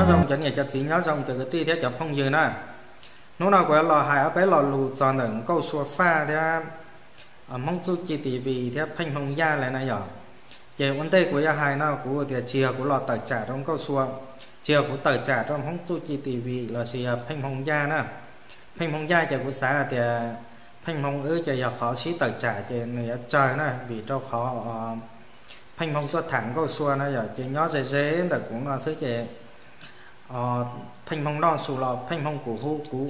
Nyob zoo cov niam cov txiv, nyob zoo cov kwv tij thiab cov phooj ywg na. Hnub no kuv yuav los hais ob peb lo lus txog ntawm Nkauj Sua Faj thiab Hmoob Txuj Ci T V thiab Pheej Hmoo Yaj lawm na yom. Ces ua ntej kuv yuav hais no kuv tias tsis yog kuv los tawm tsam rau Nkauj Sua, tsis yog kuv tawm tsam rau Hmoob Txuj Ci T V lossis yog Pheej Hmoo Yaj na. Pheej Hmoo Yaj ces kuv xav tias Pheej Hmoo wb ces yog qhov sib tawm tsam ces nws yuav tsawg na, vim rau qhov Pheej Hmoo tuaj tham Nkauj Sua na yom, ces nyob ze ze ntawm kuv no xwb ces Pheej Hmoo noj su los Pheej Hmoo kuj hu kuv,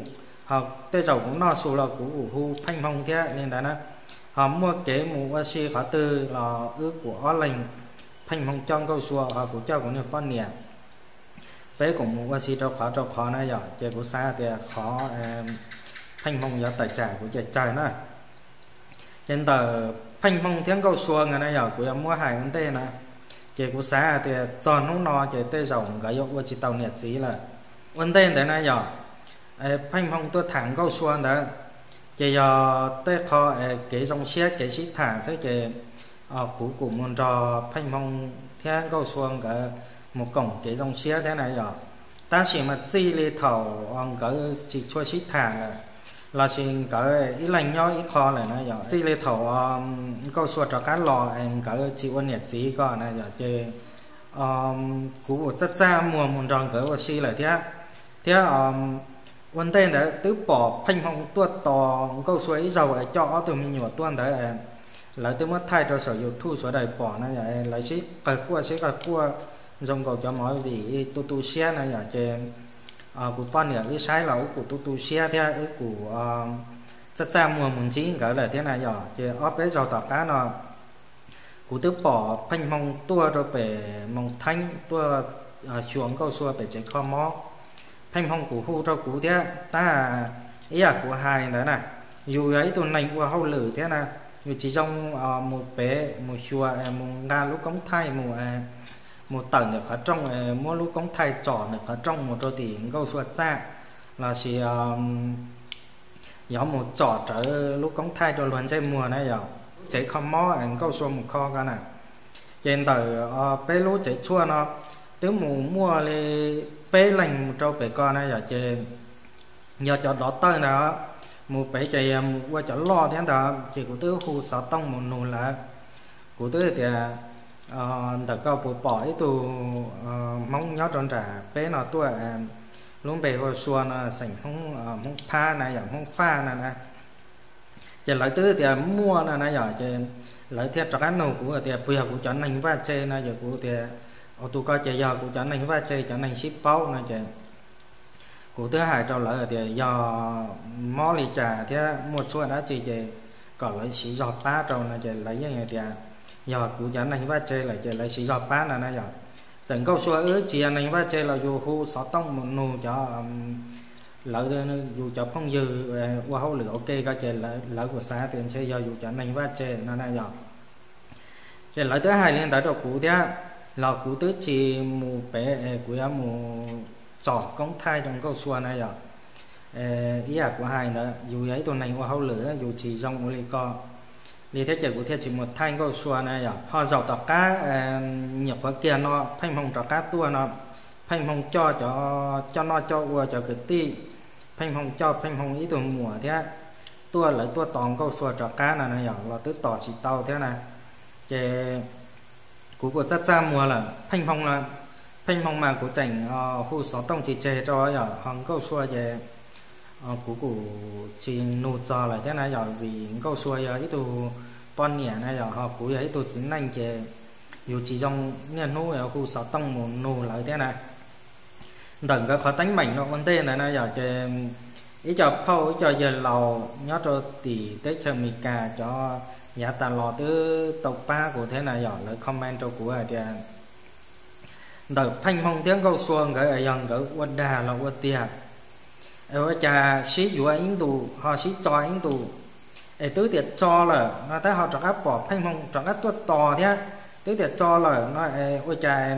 ho tej zaum kuv noj su los kuv kuj hu Pheej Hmoo thiab li ntawd na. Ho muaj kev mus ua si qhov twg los wb kuj ob leeg, Pheej Hmoo coj Nkauj Sua ho kuv coj kuv niag poj niam, peb kuj mus ua si rau qhov rau qhov na yom, ces kuv xav tias qhov Pheej Hmoo yuav tawm tsam kuv ces tsawg na. Ces ntawm Pheej Hmoo thiab Nkauj Sua nkawd na yom, kuv yuav muab hais ua ntej na, ces kuv xav tias txog hnub no ces tej zaum nkawd yuav ua tsis tau niam txiv lawm. Ua ntej ntawd na yom, Pheej Hmoo tuaj tham Nkauj Sua ntawd, ces yog tej qho kev zoo siab kev sib tham xwb ces kuv kuj mus nrog Pheej Hmoo thiab Nkauj Sua nkawd mus koom kev zoo siab thiab na yom. Tab sis mas txij li thaum nkawd tsis tshua sib tham lawm, lossis nkawd ib leeg nyob ib qho lawm na yom, txij li thaum Nkauj Sua rov qab los nkawd tsis ua niam txiv ko na yom, ces kuv kuj txaj txaj muag mus nrog nkawd ua si lawm thiab. Thiab ua ntej ntawd twb pom Pheej Hmoo tuaj tos Nkauj Sua ib zaug es coj ob tug me nyuam tuaj ntawd, lawv twb muab thaij rau saum YouTube sawv daws pom na yom, lawv sib qawg quaj sib qawg quaj zoo nkaus cov movie tu tu siab na yom, ces kuv poj niam wb saib los wb kuj tu tu siab thiab wb kuj txaj txaj muag mus ntsib nkawd lawm thiab na yom. Ces ob peb zaug tom qab no kuv twb pom Pheej Hmoo tuaj rau pem Moos Theeb tuaj xyuas Nkauj Sua pem tsev kho mob. Pheej Hmoo kuj hu rau kuv thiab, tab ib yam kuv hais ntawd na, yus yog ib tug neeg ua hauj lwm thiab na, yus tsis zoo mus pem mus xyuas mus nqa lub koob thaij mus, mus tawm ntawm qhov rooj, muab lub koob thaij tsom ntawm qhov rooj mus rau tim Nkauj Sua txaj, lossis yuav mus tsom rawv lub koob thaij rau luag ntsej muag na yom, tsev kho mob Nkauj Sua mus kho ko na. Ces ntawm peb lub tsev tshuaj no twb mus muaj li peb leeg mus rau pem ko na yom, ces yog cov dov tawj ntawd mus pem ces yog mus ua cov loj thiab ntawd, ces kuv twb hu xov tooj mus nug lawv. Kuv twb tias ntawm koj puas pom ib tug Hmoob nyob rau nram peb no tuaj, lub npe hu Sua no, xeem Hmoob, Hmoob Phab na yom, Hmoob Faj na na. Ces lawv twb tias muaj no na yom, ces lawv thiaj rov qab nug kuv tias puas yog kuv cov neeg vaj tse no, ces kuv tias, ua tus ko ces yog kuv cov neeg vaj tse, cov neeg sib paub no ces kuv twb hais rau lawv tias yog mob li cas thiab muaj tshuaj dab tsi ces kom lawv siv zog pab rau no, ces lawv yeej hais tias yog kuv cov neeg vaj tse lawm ces lawv siv zog pab no na yom. Txawm Nkauj Sua wb tsis yog neeg vaj tse los yus hu xov tooj mus nug cov, lawv, yus cov phooj ywg ua hauj lwm ua ke ko ces lawv kuj xav tias ntshe yog yus cov neeg vaj tse no na yom. Ces lawv twb hais li ntawd rau kuv thiab, los kuv twb tsis mus pem, kuv yuav mus tsom koob thaij rau Nkauj Sua na yom. Ib yam kuv hais ntawd, yus yog ib tug neeg ua hauj lwm yus tsis zoo ua li ko li thiab ces kuv thiaj tsis mus thaij Nkauj Sua na yom. Ho zaum tom qab nyuam qhuav kiag no Pheej Hmoo rov qab tuaj no, Pheej Hmoo coj cov coj noj coj ua cov kwv tij, Pheej Hmoo coj Pheej Hmoo ib tug muam thiab tuaj, lawv tuaj tos Nkauj Sua rov qab no na yom, los twb tos tsis tau thiab na. Ces kuv kuj txaj txaj muag lawm, Pheej Hmoo, Pheej Hmoo mas kuv tseem hu xov tooj tsis tseg rau yom, ho Nkauj Sua ces kuv kuj tsis nug txog lawm thiab na yom, vim Nkauj Sua yog ib tug poj niam na yom, ho kuv yog ib tug txiv neej ces yus tsis zoo niaj hnub hu xov tooj mus nug lawv thiab na. Ntawm nkawd qhov teeb meem no ua ntej ntawd na yom, ces ib co phauj ib co yawg laus nyob rau tim teb chaws Amelikas cov yav tas los twb tau pab kuv thiab na yom, lawv comment rau kuv hais tias ntawm Pheej Hmoo thiab Nkauj Sua nkawd es yog nkawd ua dag los ua tiag, es ua cas sib yuav ib ntus ho sib tso ib ntus, es twb tias tso lawm no tab ho rov qab pom Pheej Hmoo rov qab tuaj tos thiab, twb tias tso lawm no es ua cas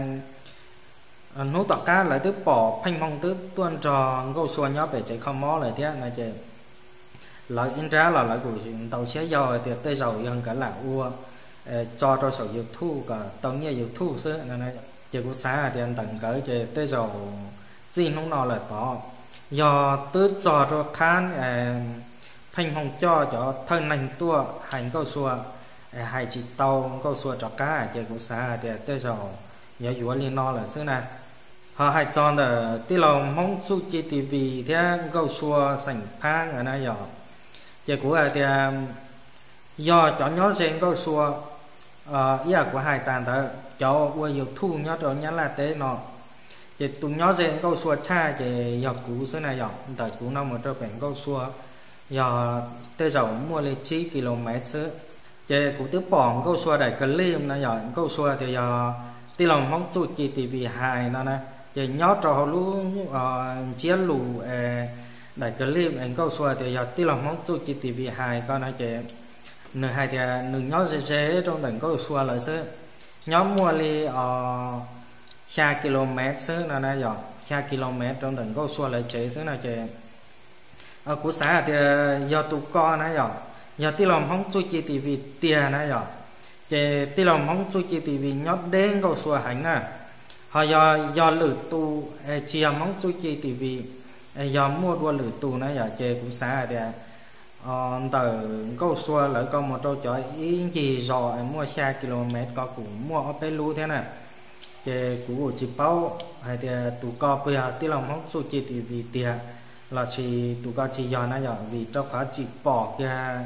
hnub tom qab lawv twb pom Pheej Hmoo twb tuaj nrog Nkauj Sua nyob pem tsev kho mob lawm thiab no ces lawv ib nrab los lawv kuj ntaus siab yau hais tias tej zaum yog nkawd lam ua tso rau saum YouTube kom tau nyiaj YouTube xwb no. Ces kuv xav hais tias ntawm nkawd ces tej zaum txij hnub no lawm tod. Yog twb txog rau qhab pheej hmoo coj cov thawj neeg tuaj hais Nkauj Sua, hais tsis tau Nkauj Sua rov qab, ces kuv xav hais tias tej zaum yuav yuav li no lawm xwb na. Ho hais txog ntawm tij laug Hmoob Txuj Ci T V thiab Nkauj Sua xeem Phab na yom, ces kuv hais tias yog cov nyob ze Nkauj Sua, ib yam kuv hais tas ntawd, cov ua YouTube nyob rau Nyab Laj teb no, ces tus nyob ze Nkauj Sua tshaj ces yog kuv xwb na yom. Ntawm kuv no mus rau pem Nkauj Sua yog tej zaum muaj li tsib kilomev xwb. Ces kuv twb pom Nkauj Sua daim clip no yom, Nkauj Sua tias yog tij laug Hmoob Txuj Ci T V hais no na, ces nyob rau hauv lub ntsiab lus daim clip es Nkauj Sua tias yog tij laug Hmoob Txuj Ci T V hais ko no ces nws hais tias nws nyob ze ze rau ntawm Nkauj Sua lawm xwb, nyob muaj li xya kilomev xwb no na yom, xya kilomev rau ntawm Nkauj Sua lawv tsev xwb no ces kuv xav hais tias yog tus ko na yom, yog tij laug Hmoob Txuj Ci T V tiag na yom, ces tij laug Hmoob Txuj Ci T V nyob deb Nkauj Sua heev na. Ho yog, yog lwm tus tsis yog Hmoob Txuj Ci T V, yog muaj dua lwm tus na yom, ces kuv xav hais tias ntawm Nkauj Sua lawv ko mus rau cov ib ncig zos muaj xya kilomev ko kuj muaj ob peb lub thiab na. Ces kuv kuj tsis paub hais tias tus ko puas yog tij laug Hmoob Txuj Ci T V tiag los sis tus ko tsis yog na yom, vim rau qhov tsis pom kiag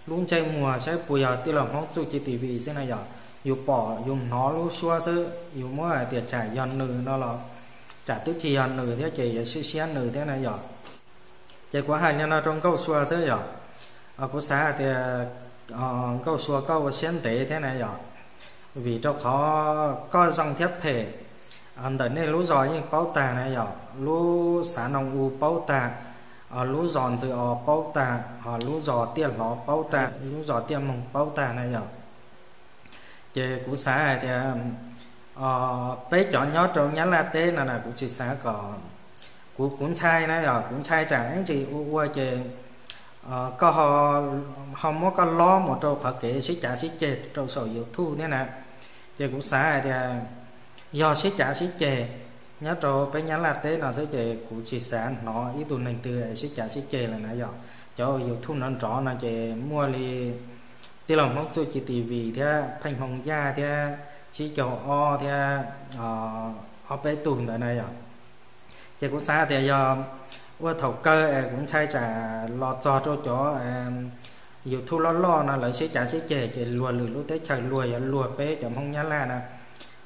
lub ntsej muag saib puas yog tij laug Hmoob Txuj Ci T V xwb na yom. Yus pom yus hnov lub suab xwb, yus muab hais tias tsam yog nws no los tsam twb tsis yog nws thiab ces yuav siab siab nws thiab na yom. Ces kuv hais li no rau Nkauj Sua xwb yom. Kuv xav hais tias Nkauj Sua koj ua siab ntev thiab na yom, vim rau qhov koj zoo thiab phem ntawm nej lub zos yeej paub tag na yom, lub xav Noo U paub tag, lub zos Ntxwj Os paub tag, ho lub zos Tiaj Hlov paub tag, lub zos Tiaj Moog paub tag na yom. Ces kuv xav hais tias peb cov nyob rau Nyab Laj teb no na kuv tsis xav kom, kuv, kuv ntshai na yom, kuv ntshai tsam ib ntsis ua ua ces koj ho muab koj lob mus rau qhov kev sib cav sib ceg rau saum YouTube thiab na. Ces kuv xav hais tias yog sib cav sib ceg nyob rau peb Nyab Laj teb no xwb ces kuv tsis xav hnov ib tug neeg twg sib cav sib ceg lawm na yom. Cov YouTube nrov nrov no ces muaj li tij laug Hmoob Txuj Ci T V thiab Pheej Hmoo Yaj thiab Tsib Caug Ob thiab ob peb tug ntawd na yom. Ces kuv xav tias yog ua thaum kawg es kuv ntshai tsam los txog rau cov YouTube loj loj no lawv sib cav sib ceg ces luag lwm lub teb chaws luag yuav luag peb cov Hmoob Nyab Laj na.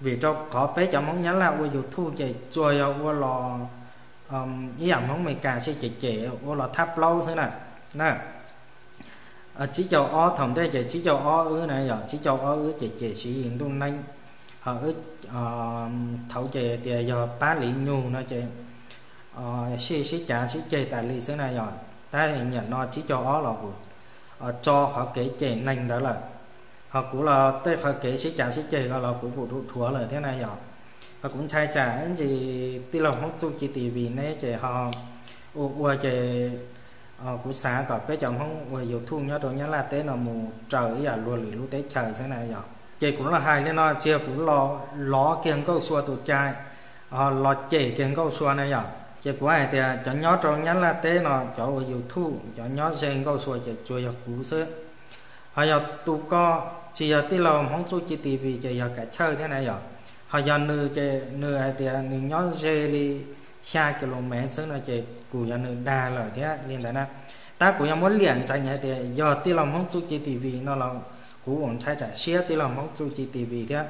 Vim rau qhov peb cov Hmoob Nyab Laj ua YouTube ces tsuas yog ua los ib yam Hmoob Amelikas sib ceg ceg ua los thab plaub xwb na. Na, tsib caug ob thaum ntej ces tsib caug ob wb na yom, tsib caug ob wb ces cem Siv Yis Ntuj Neeb, ho wb thaum ces tias yog pab Liv Nyug no ces sib sib cav sib ceg tas li xwb na yom. Tab nyiam no tsib caug ob los kuv tso qhov kev cem neeg ntawd lawm, ho kuv los tej qhov kev sib cav sib ceg ko los kuv kuj dhuav dhuav lawm thiab na yom. Ho kuv ntshai tsam ib ntsis tij laug Hmoob Txuj Ci T V neb ces ho ua ua ces kuv xav kom peb cov Hmoob ua YouTube nyob rau Nyab Laj teb no mus raws ib yam luag lwm lub teb chaws xwb na yom. Ces kuv los hais li no tsis yog kuv los lov kiag Nkauj Sua tus cai, ho los cem kiag Nkauj Sua na yom. Ces kuv hais tias cov nyob rau Nyab Laj teb no cov ua YouTube cov nyob ze Nkauj Sua ces tsuas yog kuv xwb. Ho yog tus ko tsis yog tij laug Hmoob Txuj Ci T V ces yog Kav Chawj thiab na yom. Ho yog nws ces nws hais tias nws nyob ze li xya kilomev xwb no ces kuj yog nws dag lawm thiab li ntawd na. Tab kuv yog muab liam ntsees hais tias yog tij laug Hmoob Txuj Ci T V no los kuv ua ntshai tsam siab tij laug Hmoob Txuj Ci T V thiab,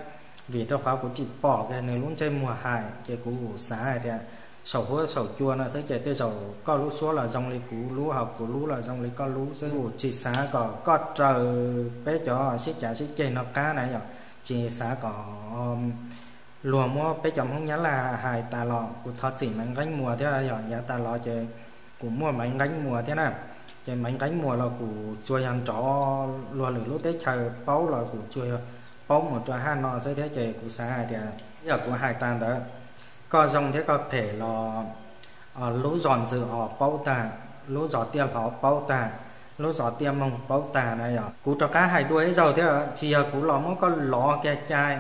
vim rau qhov kuv tsis pom kiag nws lub ntsej muag hais ces kuv ua xav hais tias saum huab saum cua no xwb ces tej zaum koj lub suab los zoo li kuv lub, ho kuv lub los zoo li koj lub xwb. Kuv tsis xav kom koj raws peb cov sib cav sib ceg no qab na yom, tsis xav kom luag muab peb cov Hmoob Nyab Laj hais tas los kuv thov txim Maiv Nqeeb Muas thiab yom, yav tas los ces kuv muaj Maiv Nqeeb Muas thiab na. Ces Maiv Nqeeb Muas los kuv tsuas yog nrov luag lwm lub teb chaws paub los kuv tsuas yog paub mus rau haj no xwb thiab ces kuv xav hais tias yog kuv hais tas ntawd, koj zoo thiab koj phem los lub zos Ntxwj Os paub tag, lub zos Tiaj Hlov paub tag, lub zos Tiaj Moog paub tag na yom. Kuv rov qab hais dua ib zaug thiab, tsis yog kuv los muab koj lov kiag cai,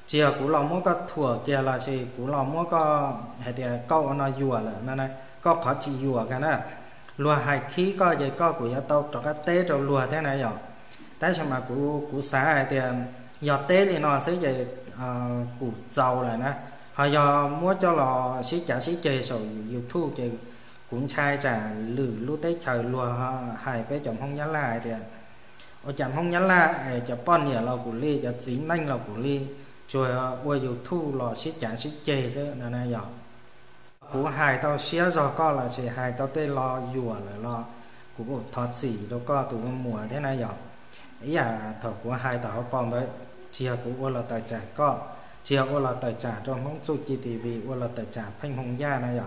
tsis Tsis yog kuv los muab koj thuam kiag los sis kuv los muab koj hais tias koj ua no yuam lawm no, koj qhov tsis yuam kiag na. Luag hais khib koj ces koj kuj yuav tau rov qab teb rau luag thiab na yom. Tab sis mas kuv kuv xav hais tias yog teb li no xwb ces kuj txaus lawm na. Ho yog muab coj los sib cav sib ceg saum YouTube ces kuv ntshai tsam lwm lub teb chaws luag hais peb cov Hmoob Nyab Laj hais tias ua cas Hmoob Nyab Laj es cov poj niam los kuj li, cov txiv neej los kuj li, tsuas ua YouTube los sib cav sib ceg xwb no na yom. Kuv hais tau siab zog koj los sis hais tau tej lo yuam lawm los kuv thov txim rau koj tus muam thiab na yom. Ib yam thaum kuv hais tom hauv paus ntawd, tsis yog kuv ua los tawm tsam koj, tsis yog ua los tawm tsam rau Hmoob Txuj Ci TV, ua los tawm tsam Pheej Hmoo Yaj na yom.